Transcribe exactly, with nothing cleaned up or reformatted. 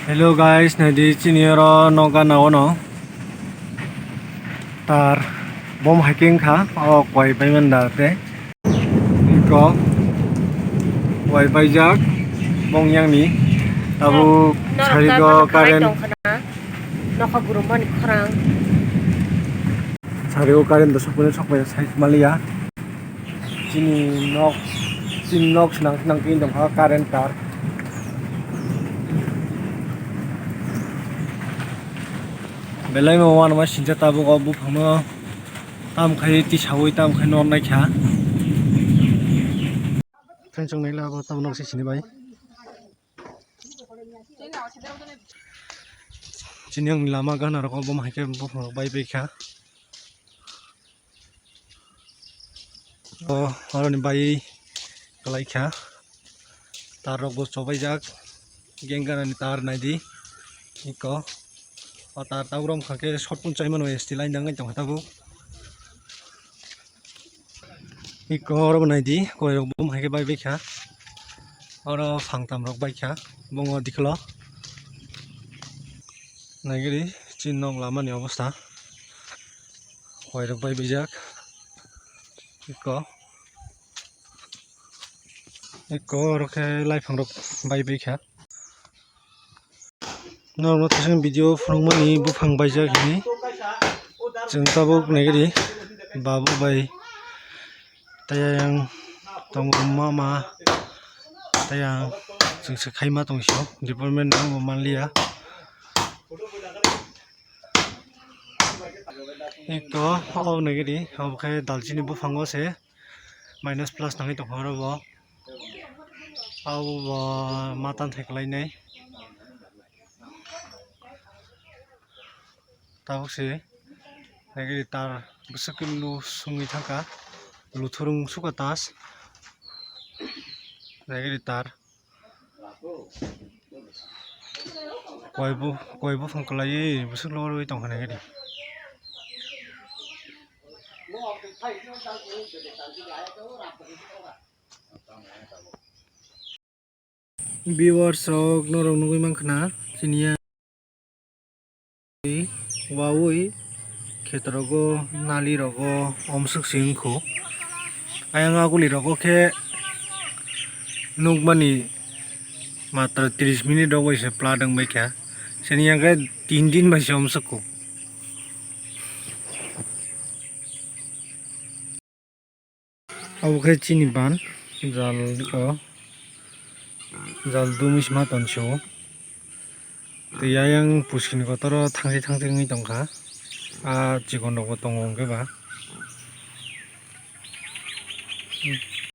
Hello guys, naidi chini oro nok gana ono tar bom hiking kha o koi paiman da te ko koi paijak bong yang ni tabuk sari go current. Nokha gurumani khorang. Sari o current da sokmani sokmani side maliya. Chini nok, chini nok sinang sinang twi tongkha current tar. Belai ma uanama sincha tabuk o buphangno tam khai tisawi tam khai nor naikha. Friends, chwng naila abo tabuk nok se sini bai. Chini ang lama gana rok obo hai khe buphang rok bai bai kha. O, oroni bai kwlai kha. Tar rok bo chobai jak. Geng gana ni tar nai di. Iko. O tar ta urom kha khe short pun chai mano S T line dang tong kha tabuk. Iko oro bo nai di, koi rok bo hai khe bai bai kha. Oro phang tam rok bai kha. Bongo diklo. Nai giri chin nok lama ni obostha. Koi rok bai bijak. Eko. Eko oro khe laiphang rok bai bai kha. Norok no twising video phunukmani buphang baijak hini. Chwng tabuk naigari babu bai tei ayang tongo mama tei ang chwngse khaima tongsi o department no bo manliya. Eko obo naigari obo khe dalchini buphango se minus plus nangwi tongkha oro bo. Abo bo matan thai kwlainai. Tabuk se naigari tar bwswk khe lu sungwi thangkha. Luthurung sukha tas. Naigari tar. Koi bu, koi buphang kwlaiwi bwswk lorwi tongkha naigari. Viewers rok norok nugwi mankha na chini ya wawi khetrogo nali rogo omswk se wngkhu. Ayang aguli rogo khe nukmani matra tris minute rok bai se plat wngbaikha. Chini ya khe tin din bai se omswk kho. Obo khe chini ban jal o jal dumui se ma tonsio. Tei ayang puskini kotoro thangsi thangsi wngwi tongkha. A chikon rokbo tongo hwnkhe ba.